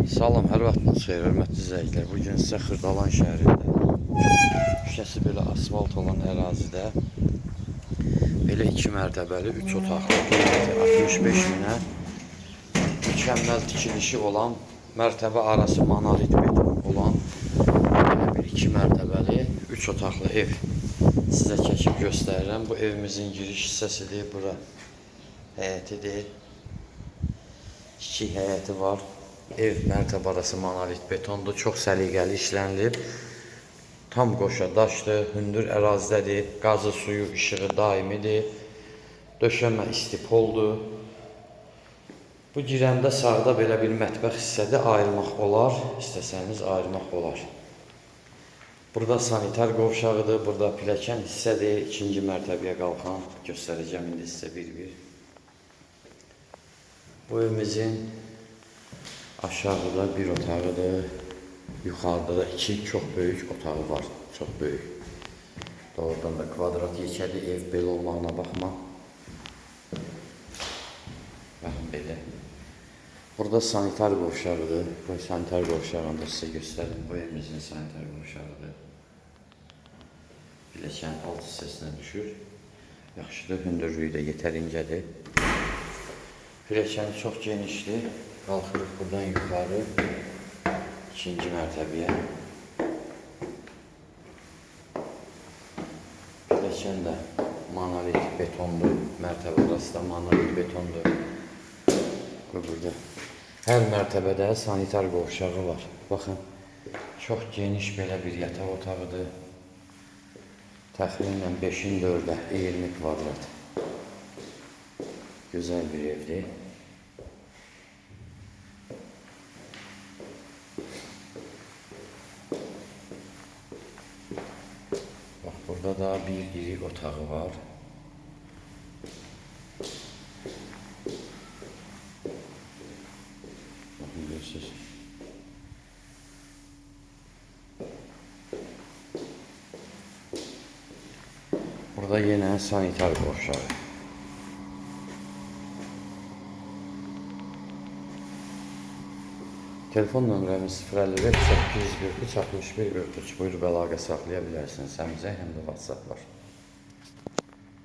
Salam, hər vaxtınız xeyir, hörmətli izləyicilər. Bu gün sizə Xırdalan şəhərində, küçəsi belə asfalt olan ərazidə belə 2 mərtəbəli, 3 otaqlı, qiyməti 65 minə mükəmməl tikilişi olan, mərtəbə arası monolit beton olan belə bir 2 mərtəbəli, 3 otaqlı ev sizə çəkib göstərirəm. Bu evimizin giriş hissəsidir, bura həyətidir. Kiçik həyəti var. Ev mərtəbə arası monolit betondur. Çox səliqəli işlənilib. Tam qoşa daşdır, hündür ərazidədir. Qazı, suyu, işığı daimidir. Döşəmə istipoldur. Bu girəndə sağda belə bir mətbəx hissədir, ayırmaq olar. İstəsəniz ayırmaq olar. Burada sanitar qovşağıdır, burada pilləkən hissədir, ikinci mərtəbəyə qalxan. Göstərəcəm indi sizə bir-bir. Bu evimizin aşağıda bir otağıdır, yuxarıda da iki çox böyük otağı var, çox böyük. Doğrudan da kvadrat yekədir, ev belə olmağına baxma. Baxın belə. Burada sanitar qovşağıdır. Bu sanitar qovşağını da sizə göstərim. Bu evimizin sanitar qovşağıdır. Pilləkənin alt hissəsinə düşür. Yaxşıdır, hündürlüyü də yetərincədir. Pilləkəni çox genişdir. Qalxırıq buradan yuxarı ikinci mərtəbəyə. Pilləkən də monolit betondur. Mərtəbə arası da monolit betondur. Bu burada. Hər mərtəbədə sanitar qovşağı var. Baxın, çox geniş belə bir yataq otağıdır. Təxminən 5-in 4-ə 20 kvadrat. Gözəl bir evdir. Bax, burada da bir iri otağı var. Baxın, görürsünüz. Burada yenə sanitar qovşağı. Telefon nömrəmiz 055 843 61 43. Buyurub əlaqə saxlaya bilərsiniz. Həm zəng, həm də WhatsApp var.